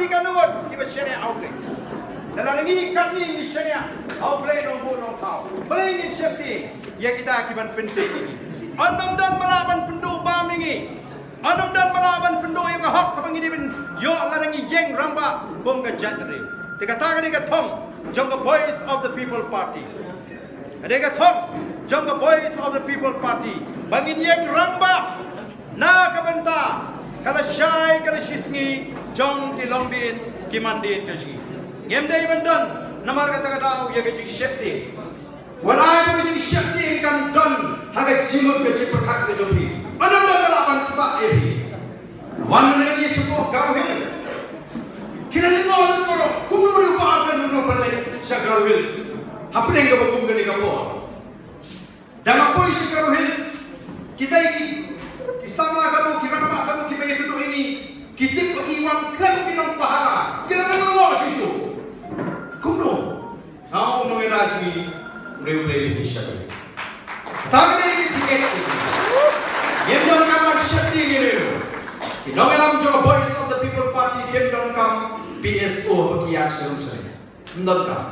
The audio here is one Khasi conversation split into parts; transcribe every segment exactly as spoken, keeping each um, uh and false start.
Ka ngut kiba shaniah ha U Blei. Lada ngi katni ngi shaniah ha U Blei Nongbuh Nongthaw, balei ngin sheptieng ïa kita kiban pyntip ïa ngi? Ym don ba lah ban pynduh bam ïa ngi. Ym don ba lah ban pynduh ïa ka hok kaba ngi dei ban ïoh lada ngi ïeng rangbah kum ka jaitbynriew. Te kata ka dei ka thong jong ka Voice of the People Party. Ka dei ka thong jong ka Voice of the People Party ba ngin ïeng rangbah na ka bynta ka lashai ka lashisngi jong ki longdien ki mandien ka jong ngi. Ngim dei ban don namar kata ka daw ïa ka jingsheptieng. Wat ai ba ka jingsheptieng kan don ha ka jingmut ka jingpyrkhat ka jong phi. Ym don ba lah ban tbah ïa phi. Wan na ngi sha Garo Hills. Ki la lyngngoh lyngngoh kumno ruh ba kan ruh ban leit sha Garo Hills. Hapdeng kaba kum kane ka por. Da nga poi sha Garo Hills, kita ki, ki samla Garo, ki rangbah Garo kiba ïakynduh ïa ngi, ki tip ba ngi wan khlem ki nongpahara, ki la lyngngoh shuh shuh. Kumno? Nga ong, nongïada jong ngi, U Blei u sheptieng. Tang ne ki jingeh. Ngim donkam ban sheptieng ïa u. Ki nongïalam jong ka Voice of the People Party kim donkam P S O ba ki ïaid sha rum sha neng. Ngim donkam.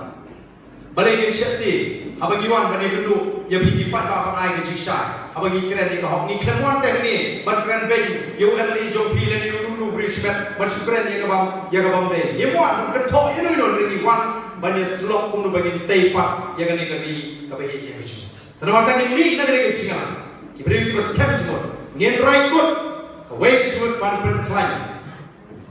Balei ngin sheptieng haba ngi wan ban ïakynduh ïa phi ki paidbah ban ai ka jingshai? Haba ngi kren ïa ka hok, ngi khlem wan tang ne ban kren beiñ ïa u M L A jong phi lane ïa u briew shimet ban shu kren ïa ka bam, ïa ka bam dei. Ngim wan ban kynthoh ïa uno uno, ngi wan ban ïasyllok kumno ba ngin tei pat ïa kane ka ri kaba ïeit ïa ka jong ngi. Te namar kata ngin mih na kane ka jingïalang, ki briew kiba skhem jingmut, ngin rai kut kawei ka jingmut ban pynkhlaiñ.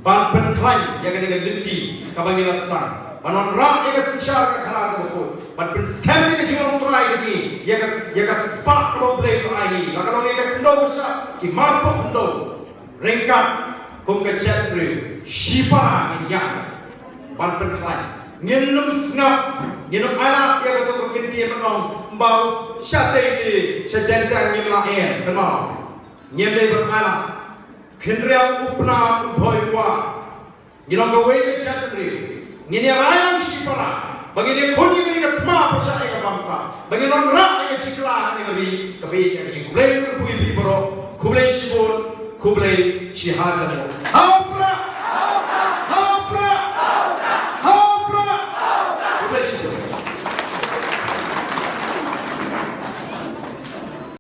Ban pynkhlaiñ ïa kane ka lynti kaba ngi la sdang, ban wanrah ïa ka synshar ka khadar kaba khuid, ban pynskhem ïa ka jinglong trai ka jong ngi, ïa ka, ïa ka spah kaba U Blei u la ai ïa ngi, la ka long ïa ka khyndew ka shah, ki marpoh khyndew. Ryngkat kum ka jaitbynriew shipara ngin ïaid ban pynkhlaiñ. Ngin ym sngap, ngin ym ailad ïa kato ka kyntien ban ong ba shatei te sha Jaintia ngim lah em, kynmaw. Ngim dei ban ailad. Khynriaw u pna u bhoi u wah. Ngi long kawei ka jaitbynriew. Ngin ïa rai lang shipara ba ngin ïakhun ïa kane ka thma pyrshah ïa ka bamsap, ba ngin wanrah ïa ka jingkylla ha kane ka ri kaba ïeit ïa ka jong U Blei. Khublei phi baroh, khublei shibun, khublei shihajar nguh.